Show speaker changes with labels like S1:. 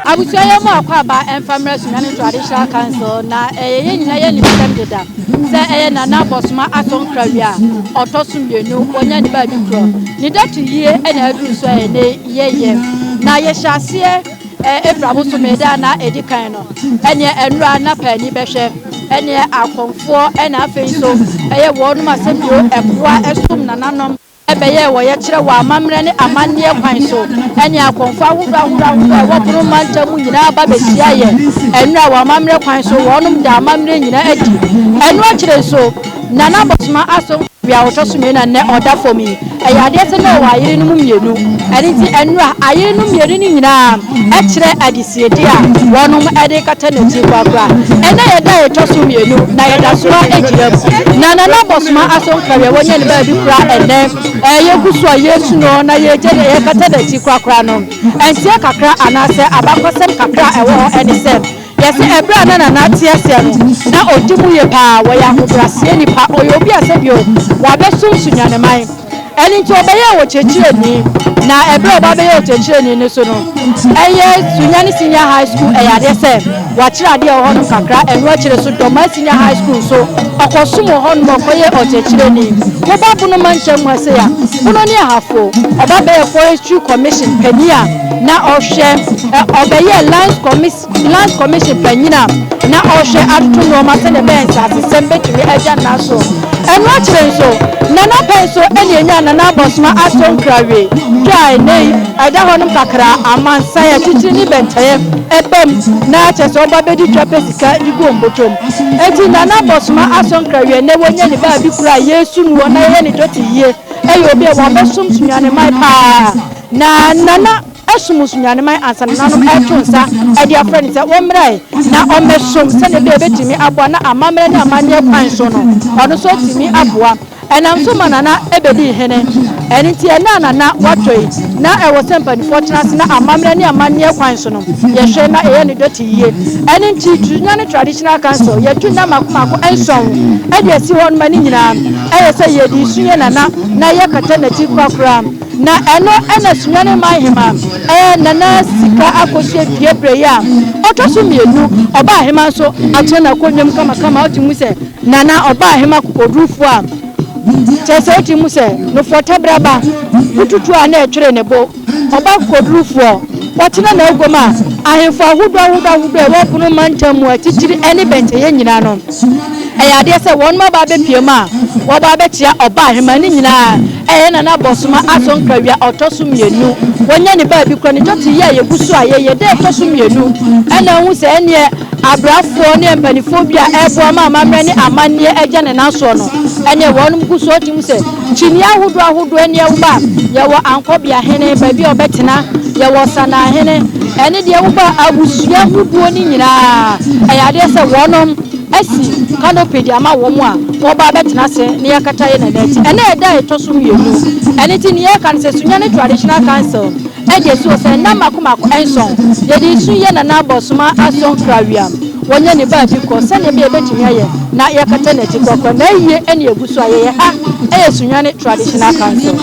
S1: Abusua yi mu akwaaba mfa mmra Sunyani Traditional Council na ɛyɛ yɛn nyinaa yɛn nimsɛm deda sɛ ɛyɛ Nana Bɔsoma Aso Nkrawie a ɔtɔ so mmienu wɔnya ne baabi korɔ ne datu yie ɛna aduru so a ɛnɛ yɛyɛ na yɛhyɛ aseɛ April bosome da na ɛdi kan no ɛneɛ ɛnora na paani bɛhwɛ ɛneɛ akɔmfoɔ ɛna afei nso ɛyɛ wɔnom asɛmbio ɛkoa ɛsom nananom Ɛbɛyɛɛ wɔyɛkyerɛ wɔ amammerɛ ne amanneɛ kwan so ne akɔmfo ahodoɔ ahodoɔ ahodoɔ a ɛwɔ Bono mantam mu nyinaa ba bɛhyiaeɛ nnora wɔ amammerɛ kwan so. Wɔnom daa amammerɛ nyinaa adi. Ɛno akyire nso, Nana Bosoma Asom Wia a ɔtɔ so mmienu a nnɛ ɔda fam yi, ɛyɛ adeɛ sɛ na ɔwɔ ayerenom mmienu. Ɛno nti nnora ayerenom mmienu no nyinaa kyerɛ adesiedeɛ a wɔnom de rekata n'akyi korakora. Ɛnnɛ yɛ da a ɛtɔ so mmienu na yɛda so ara gyina mu. Na Nana Bɔsoma aso nkaeɛ wɔnyɛ no baabi koraa ɛnnɛ. Yɛgu so a yɛresu no na yɛregye yɛrekata n'akyi korakora no. Nteɛ kakra anaasɛ abakɔsɛm kakra a ɛwɔ hɔ ne sɛ, yɛse ɛberɛ a na Nana te aseɛ no, na ɔdi mu yie paa, ɔyɛ ahobrɛaseɛ nipa, ɔyɛ obi a sɛbio wabɛsom Sunyaniman. Ɛno nti ɔbɛyɛɛ ɔkyerɛkyerɛni, na ɛberɛ a ɔba bɛyɛɛ ɔkyerɛkyerɛni no so no, ɛyɛ Sunyani Senior High School, ɛyɛ adeɛ sɛ wakyerɛ adeɛ wɔ hɔnom kakra, ɛno akyire nso Dormaa Senior High School nso ɔkɔsom wɔ hɔnom ɔkɔyɛɛ ɔkyerɛkyerɛni. Woba Bono mantam mu ha sei a, Bono ne Ahafo, ɔba bɛyɛɛ Forestry Commission panin a na ɔhwɛ, ɔbɛyɛɛ Lands Commis. Lands Commission panyin a na ɔrehwɛ atoto nnoɔma sɛdeɛ ɛbɛyɛ nsasesɛm bɛtumi agya nna so. Ɛno akyire nso, Nana pɛn so na ɛnyaa Nana Abɔsoma Aso Nkrawie dwa a ɛnnɛ yi ɛda hɔ nom kakra, amansan, atitire ne bɛntɛeɛ ɛba mu na kyerɛ sɛ wɔba bɛdi dwa pɛ sika de gu wɔn bɔtɔ mu. Enti Nana Abɔsoma Aso Nkrawie ɛnnɛ wanya ne baabi kura a yɛresu noɔ na yɛyɛ ne dɔte yie, ɛyɛ obi a wabɛsom Sunyaniman paa na Nana. som Sunyaniman ansa na nanom reto nsa de afrɛ no sɛ ɔmmrae na ɔmmɛsom sɛnea ɛbɛyɛ ɛbɛtumi aboa na amammerɛ ne amanneɛ kwan so no ɔno nso atumi aboa. Ɛnam so ma Nana bɛdii hene. Ɛno nti ɛnnɛ a Nana watɔ yi na ɛwɔ sɛ mpanimfoɔ tena ase na amammerɛ ne amanneɛ kwan so no yɛhwɛ na yɛyɛ no dɔte yie. Ɛno nti Sunyani Traditional Council yɛatu nna mmaako mmaako nson de asi hɔ no ma ne nyinaa ɛyɛ sɛ yɛde resu yɛn Nana na yɛkata n'akyi korakora. Na ɛno na Sunyani man hema ɛɛ Nana Sika Akosua dua berɛ yi a ɔtɔ so mmienu ɔbaa hema nso atena n'akonnwa mu kamakama wote mu sɛ Nana ɔbaa hema kokodurufoɔ a kyerɛ sɛ wote mu sɛ nofoɔ tabraba wotutu a na ɛtwere ne bo ɔba kokodurufoɔ watena n'agua mu a ahemfo ahodoɔ ahodoɔ ahodoɔ a ɛwɔ Bono mantam mu atitire ne bɛntɛyɛ nyinaa no Ɛyɛ adeɛ sɛ wɔnom aba abɛpue mu a, wɔba abɛkyea ɔbaahemaa no nyinaa, ɛyɛ Nana Bɔsoma Aso Nkrawia ɔtɔ so mmienu. Wɔnya ne baabi kora ne dɔte yi a yɛgu so a yɛyɛ dɛ ɛtɔ so mmienu. Ɛna wohu sɛ ɛneɛ abrafoɔ ne mpanifoɔ bi a ɛreboa ma amammerɛ ne amanneɛ agya ne nan soɔ no, ɛneɛ wɔnom gu so ɔte mu sɛ kyiniiɛ ahodoɔ ahodoɔ ɛneɛ woba a, yɛwɔ Ankɔbea hene, baabi a ɔbɛtena, yɛwɔ Sanaa hene, ɛne deɛ woba a abusua ahodoɔ no nyinaa, ɛyɛ adeɛ sɛ wɔnom. asi canopy de ama wɔn a wɔreba abɛtena ase na yɛakata yɛn nana akyi. Ɛnnɛ yɛ da a ɛtɔ so mmienu. Ɛno nti nea yɛreka ne sɛ Sunyani Traditional Council de asi hɔ sɛ nna mmaako mmaako nson yɛde resu yɛn nana Abɔsoma Asong Krawiam. Wɔnyɛ ne baabi kɔ sɛnea ɛbɛyɛ yɛbɛtumi ayɛ na yɛakata n'akyi korakora. N'ayie na ɛgu so a yɛyɛ ha yɛ Sunyani Traditional Council.